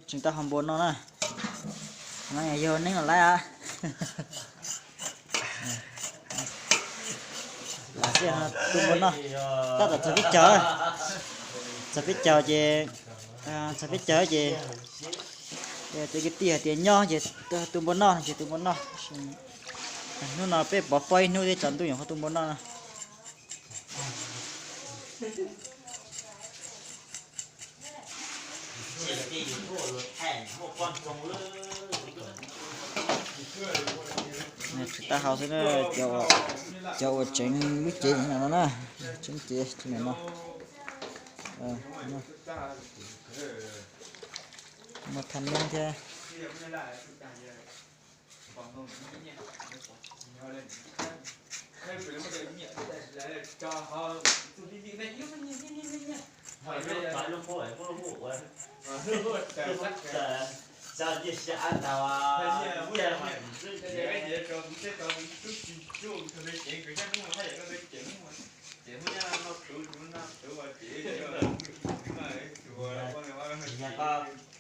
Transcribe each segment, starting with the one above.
Tseem tau hau npua noj na. No yog neeb los laib a. Lam xij tu npua noj. Tab tom txog peb caug, txog peb caug ces, txog peb caug ces, ces kwv tij hais tias nyob ces tu npua noj ces tu npua noj. Hnub no peb pov pob ib hnub thiab tsaus ntuj nyuam qhuav tu npua noj no. Tsis tau hau xwb na, cov uas tseev lub cev no na, tseev cev no. Muaj thaj neeb thiab.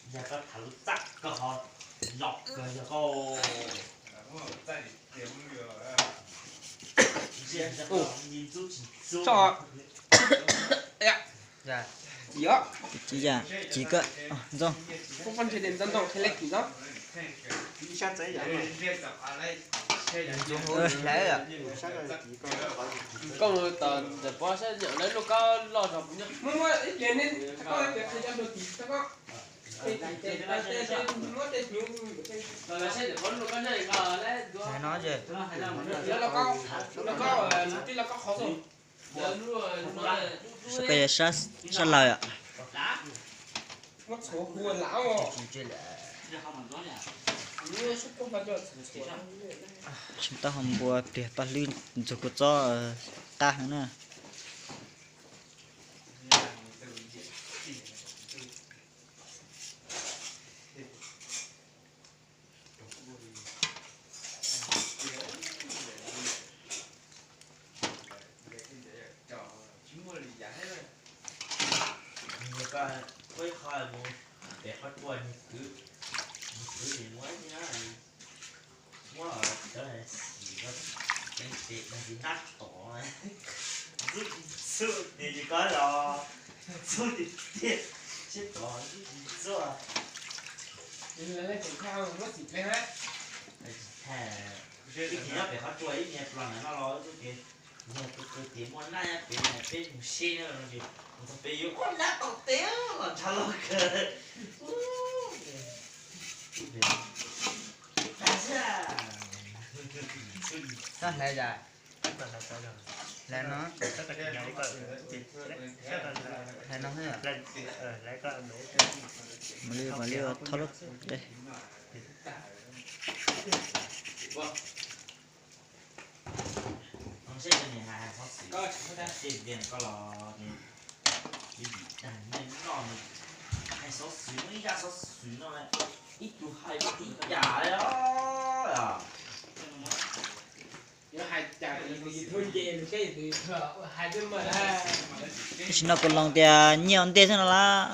Yog koj tham lub txaj koj ho los kawg yog koj. Tsis ntxub tsis ntxub. Tsis yam, tsis koj ntxooj. Koj ntawm pob sab nyam lawv lub kab loj zog puas nyob? Muab ib pliag ne, koj ib pliag qhia cov hluas tim koj. Sab koj yog sab laug yom. Tseem tau hau npua pliag paj hlwb ntxuag kua txob qab heev na. Ua ib qho mus pem qhov tsua nws kwv, nws kwv nws muab muab cov xim no ceev tes dag tis nab tom, ntxub tes tis koj los ntxub tiag tiag, siab tom ntxub tis ntxub. Ib pliag nyob pem qhov tsua ib niag plos ntawm no los tus kwv tus tij muaj nab nyob pem no peb mus seb no ces mus txog pem yuav ua nab tom tes los ntshav los kawg. Koj hlais cas? Hlais no, hlais no xwb. Mam li, mam li thauj lub qe. Hais xov xwm, hais xov xwm, hais xov xwm no ib zaj xov xwm no ib tug hais ib yam li os. Tam sim no kuv hloov tias nyiaj ua ntej xwb no las.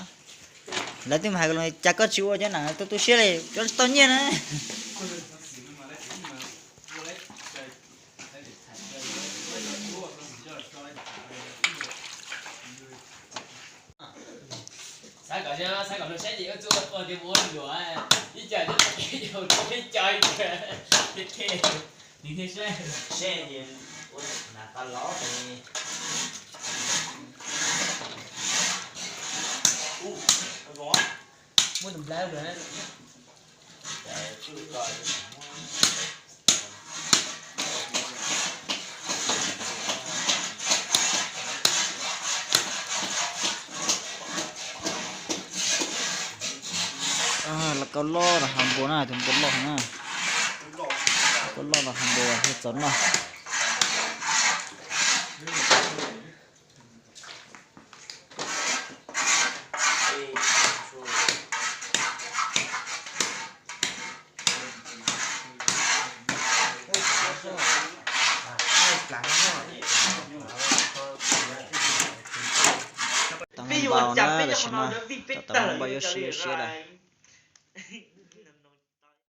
Lawv twb mus hais kuv hloov cas koj tsis ua cov neeg tu tu siab li, cov tsis tau nyiaj na. Xav kom, xav kom luag saib ces ua txuj ua tias mus ua luam, ib co cov txoj kev yau tau peb co ib co, nws thiaj saib. Saib ces ua nas tas los ces muab tus nplai lawm. Los kau loj los hau npua na, tus npua loj na. Kau loj los hau npua thiaj txaus noj. Tau npau na, tam sim no tau tau npau yuav siab yuav siab lawm.